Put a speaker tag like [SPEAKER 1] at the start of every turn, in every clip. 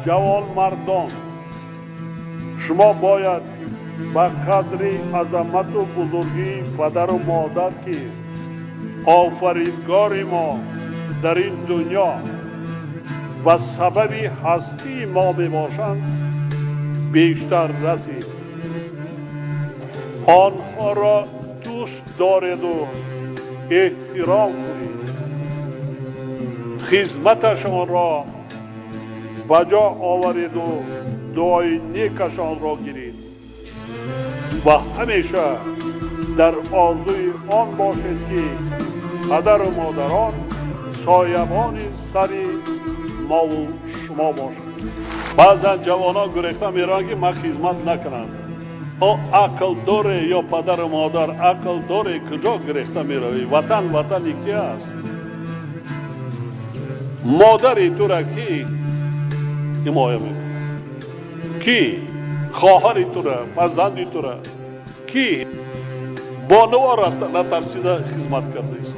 [SPEAKER 1] Ҷавонмардон, шумо бояд ба қадри азамату бузургии падару модар, ки офаридгори мо дар ин дунё ва сабаби ҳастии мо мебошанд, бештар расид. Онҳоро дӯст дореду эҳтиром кунед, хизматашонро ба ҷо овареду дуои некашонро гиред ва ҳамеша дар орзуи он бошед, ки падару модарон соябони сари мову шумо бошанд. Баъзан ҷавонон гурехта мераванд, ки ман хизмат накунам. О ақл доре ё падару модар ақл доре, куҷо гурехта меравӣ? Ватан ватани ки аст? Модари тура кӣ ҳимоя мекунад? Кӣ хоҳари тура, фарзанди тура кӣ? Бонуво натарсида хизмат кардааст.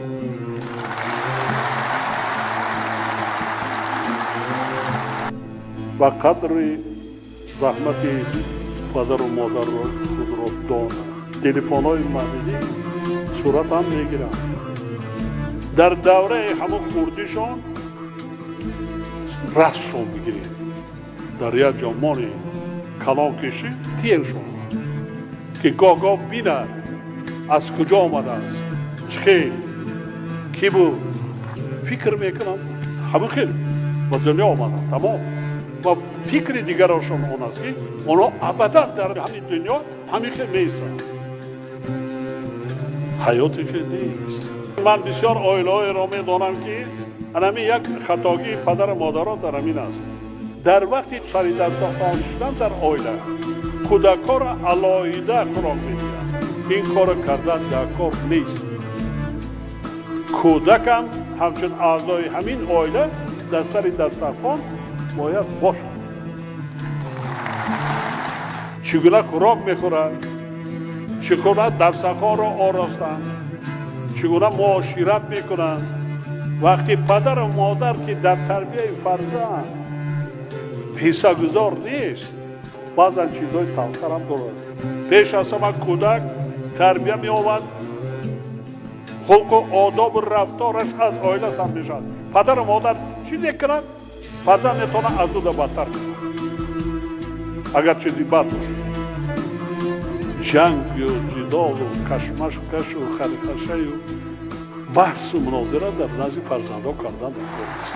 [SPEAKER 1] Ба қадри заҳмати падару модарро худро донад. Телефонҳои мобилӣ суратам мегиранд. Дар давраи ҳамон хурдишон расмшон бигиред, дар як ҷо мони калон киши тиеншон, ки гоҳ-гоҳ бинад, аз куҷо омадааст, чӣ хел кӣ буд. Фикр мекунам, ҳамин хел ба дунё омаданд, тамом. Ва фикри дигарошон он аст, ки онҳо абадан дар ҳамин дунё ҳамин хел меистанд. Ҳаёте ки нест. Ман бисёр оилаҳоеро медонам, ки анами як хатогии падару модарон дар ҳамин аст: дар вақти сари дастархон шудан дар оила кӯдакҳоро алоҳида хӯрок медиҳанд. Ин корро кардан дар кор нест. Кӯдакам ҳамчун аъзои ҳамин оила дар сари дастархон бояд бошад. Чӣ гуна хӯрок мехӯрад, чӣ гуна дастархонро оростанд, чӣ гуна муошират мекунанд. Вақти падару модар, ки дар тарбияи фарзанд ҳиссагузор нест, баъзан чизҳои талхтарам дорад. Пеш аз ҳама кӯдак тарбия меёбад, хулқу одобу рафтораш аз оила сар мешавад. Падару модар чизе кунад, фарзанд метавонад аз ӯ бадтар кунад, агар чизи бад бошад. Ҷангю ҷидолу кашмакашу хархашаю баҳсу мунозира дар назди фарзандҳо кардан дар кор нест.